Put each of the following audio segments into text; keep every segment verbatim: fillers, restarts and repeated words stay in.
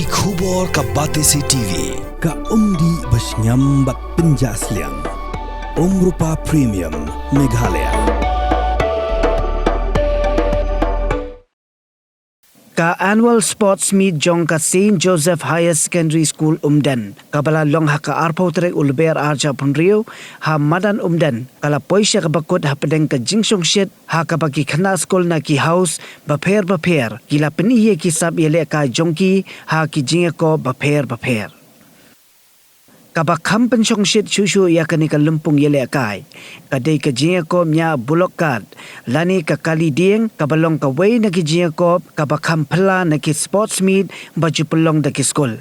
Ki khubor ka Batesi T V, ka umdih ba shngiam bad pynjah sliang. Umrupa Premium, Meghalaya. Ka Annual Sports Meet jong ka Saint Joseph Higher Secondary School Umden, kaba la long ha ka arphew tarik u Lber arhajar arphew hynriew, ha madan Umden, ka la poi sha kaba kut hapdeng ka jingshongshit ha kaba ki khynnah skul na ki haus bapher bapher ki la pyni ïa ki sap ïalehkai jong ki ha ki jingïakob bapher bapher. Kaba kham pynshongshit shuh shuh ïa kane ka lympung ïalehkai ka dei ka jingïakob ñiah bulok kat lane ka kali dieng, kaba long kawei na ki jingïakob kaba kham phylla na ki sports meet ba ju pynlong da ki skul.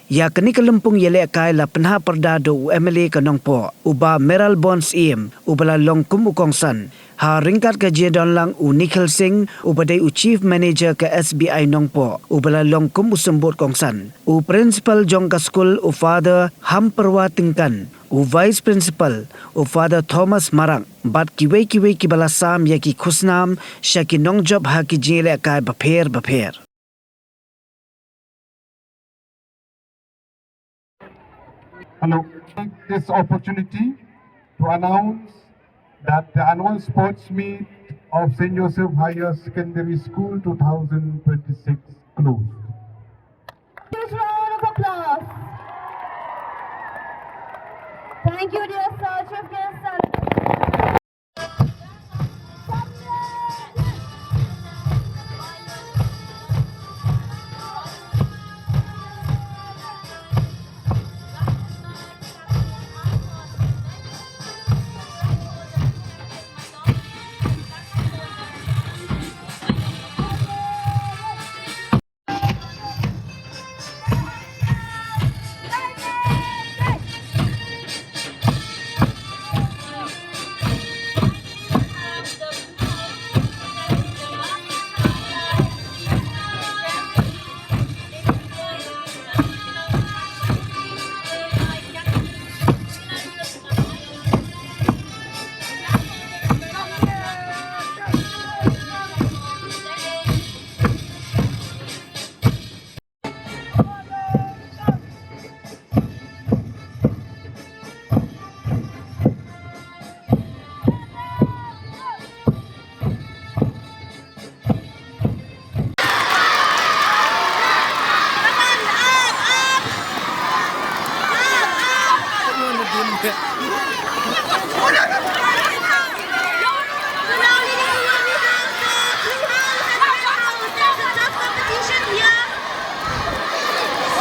Ïa kane ka lympung ïalehkai la pynhap pyrda da u M L A ka Nongpoh, u Bah Mayralborn Syiem, uba la long kum u kongsan. Ha ryngkat ka jingdon lang u Nikhil Singh, uba dei u Chief Manager ka S B I Nongpoh, uba la long kum u symbud kongsan. U Principal jong ka skul u Father Hamperwa Tyngkan, u Vice Principal u Father Thomas Marak, bad kiwei kiwei kiba la sam ïa ki khusnam sha ki nongjop ha ki jingïalehkai bapher bapher. Hello. Take this opportunity to announce that the annual sports meet of Saint Joseph Higher Secondary School two thousand twenty-six closed. Huge round of applause. Thank you, dear sir, Chief Guest, and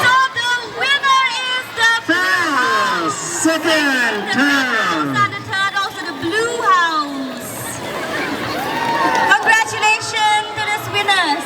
So the winner is the first, second, third. And the third, also the blue house. Congratulations to these winners.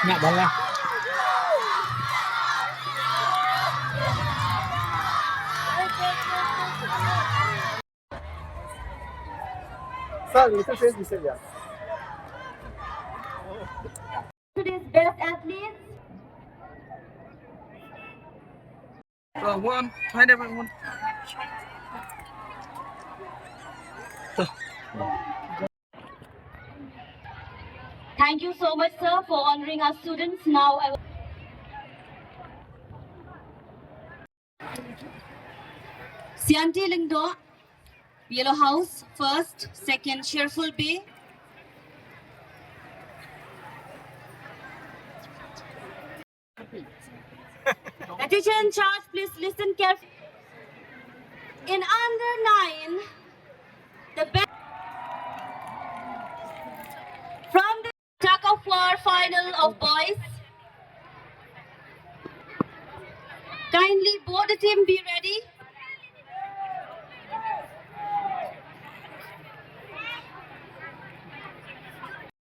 Nak bala. Sir, itu saya bisa ya. Today's best athletes. Uh, one, find everyone. Thank you so much, sir, for honoring our students. Now, I Sianti Lyngdoh, Yellow House, first, second, Cheerful Bay. The teacher in charge, please listen carefully. In under nine, the best from the tug of war final of boys. Kindly both the team be ready.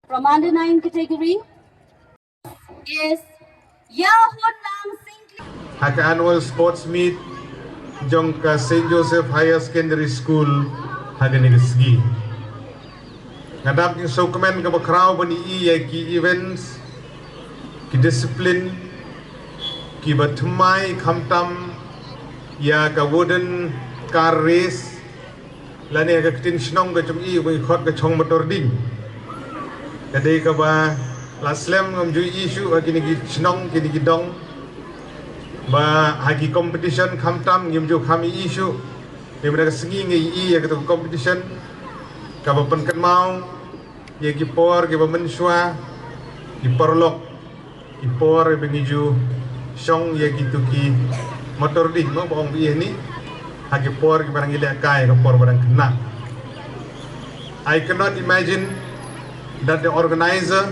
From under nine category is Yahun Lang Singkli. Ha ka annual sports meet jong ka Saint Joseph Higher Secondary School ha kane ka sngi. Nga dap ïa ka sngewkmen kaba khraw ban ïohi ïa ki events, ki discipline, kiba thymmai khamtam ïa ka wooden car race, lane ha ka ktien shnong ka jong i ba ngi khot ka chong motor ding. Ka dei kaba la slem ngam ju ïohi shuh ha kine ki shnong kine ki dong. Ba ha ki competition khamtam ngim ju kham ïohi shuh. Te mynta ka sngi ngi ïohi ïa kata ka competition kaba pynkynmaw ïa ki por kiba mynshuwa, ki paralok, ki por ba ngi ju shong ïa kitu ki motor ding mo ba ong ïa ni ha ki por kiba dang ïalehkai, ka por ba dang khynnah. I cannot imagine that the organizer,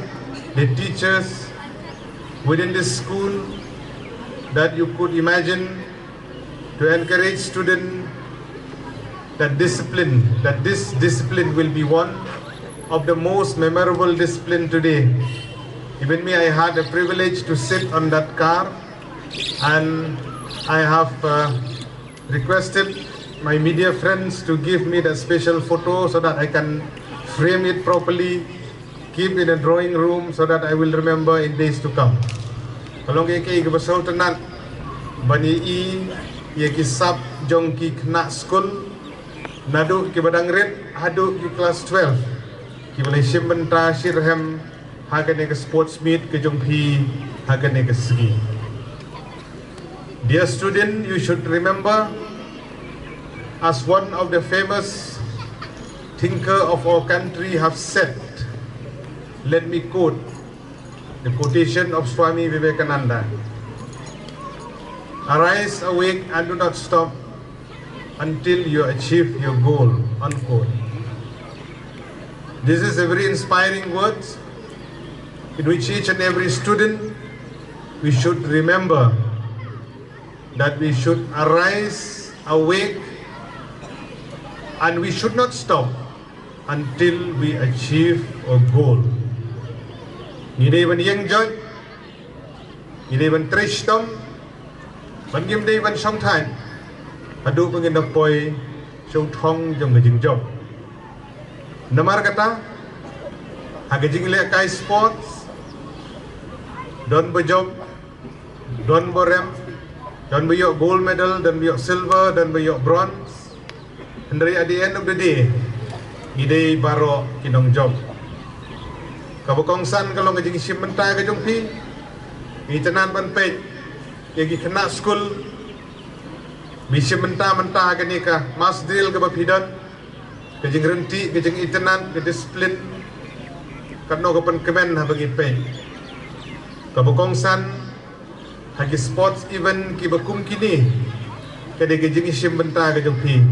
the teachers within this school, that you could imagine to encourage student that discipline, that this discipline will be one of the most memorable discipline today. Even me, I had a privilege to sit on that car, and I have uh, requested my media friends to give me that special photo so that I can frame it properly, keep in a drawing room so that I will remember in days to come. Ka long kaei kaei kaba sngewtynnat ban ïohi ïa ki sap jong ki khynnah skul, naduh kiba dang rit haduh ki klas twelve, kiba la shim bynta shitrhem ha kane ka sports meet ka jong phi ha kane ka sngi. Dear student, you should remember, as one of the famous thinker of our country have said, let me quote the quotation of Swami Vivekananda: "Arise, awake, and do not stop until you achieve your goal," unquote. This is a very inspiring words in which each and every student, we should remember that we should arise, awake, and we should not stop until we achieve a goal. Ngi dei ban ïeng jot, ngi dei ban trei shitom, bad ngim dei ban shong thait haduh ba ngin da poi sha u thong jong ka jingjop. Namar kata, ha ka jinglehkai sports, don ba jop, don ba rem, don ba ïoh gold medal, don ba ïoh silver, don ba ïoh bronze. Hynrei at the end of the day, ngi dei baroh ki nongjop. Kaba kongsan ka long ka jingshim bynta ka jong phi. Ngi tynat ban peit ïa ki khynnah skul ba shim bynta mynta ha kane ka mass drill kaba phi don. Ka jingryntih, ka jingitynnat, ka discipline, katno ka pynkmen haba ngi peit. Kaba kongsan ha ki sports event kiba kum kine, ka dei ka jingshim bynta ka jong phi.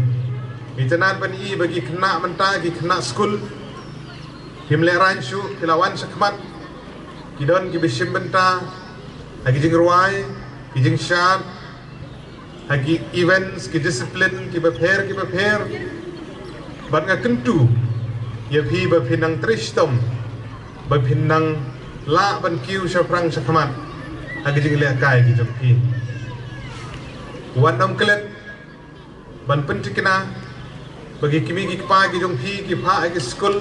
Ngi tynat ban ïohi ba ki khynnah mynta, ki khynnah skul, phim lehraiñ shuh, phi la wan shakhmat. Ki don kiba shim bynta ha ki jingrwai, ki jingshad, ha ki events, ki discipline kiba pher kiba pher. Bad nga kyntu ïa phi ba phin nang trei shitom, ba phin nang Lah ban kiew shaphrang shakhmat ha ka jinglehkai ka jong phi. Wat nym klet ban pynthikna ba ki kmie ki kpa ki jong phi ki phah ha ki skul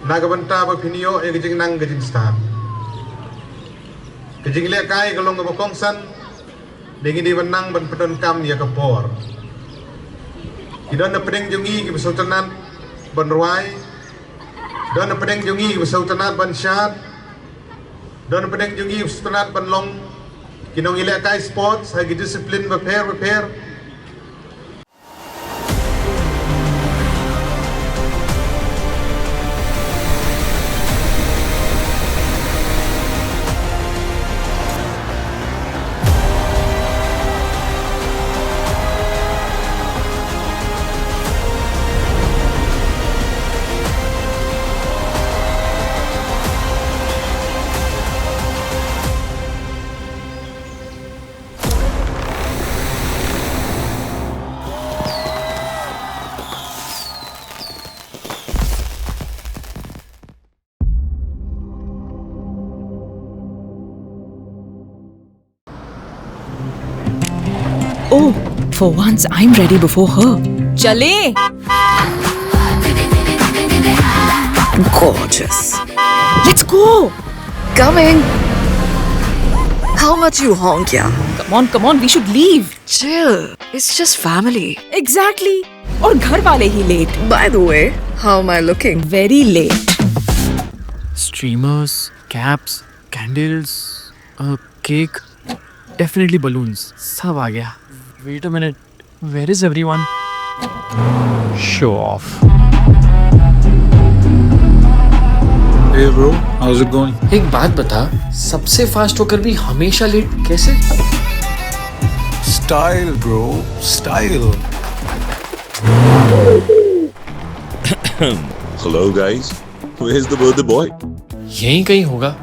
na ka bynta ba phin ïoh ïa ka jingnang ka jingstad. Ka jinglehkai ka long kaba kongsan, dei ngi dei ban nang ban pyndonkam ïa ka por. Ki don na pdeng jong ngi kiba sngewtynnat ban rwai, don na pdeng jong ngi kiba sngewtynnat ban shad, don na pdeng jong ngi kiba sngewtynnat ban long ki nongïalehkai sports ha ki discipline bapher bapher. Oh, for once I'm ready before her. चले। Gorgeous. Let's go. Coming. How much you honk, yeah? Come on, come on, we should leave. Chill. It's just family. Exactly. और घर वाले ही late. By the way, how am I looking? Very late. Streamers, caps, candles, a cake, definitely balloons. सब आ गया। Wait a minute, where is everyone? Show off. Hey bro, how's it going? एक बात बता, सबसे फास्ट होकर भी हमेशा लेट कैसे? Style bro, style. Hello guys, where's the birthday boy? यहीं कहीं होगा,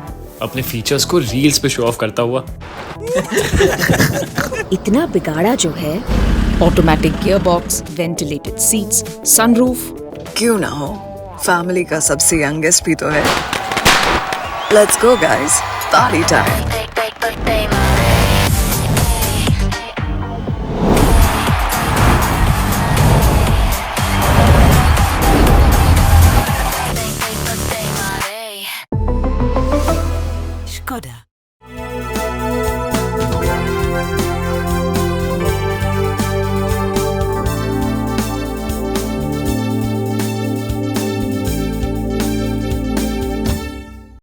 अपने फीचर्स को रील्स पे शो ऑफ करता हुआ। इतना बिगाड़ा जो है। Automatic gearbox, ventilated seats, sunroof। क्यों ना हो, फैमिली का सबसे यंगेस्ट भी तो है। Let's go guys, party time. Skoda.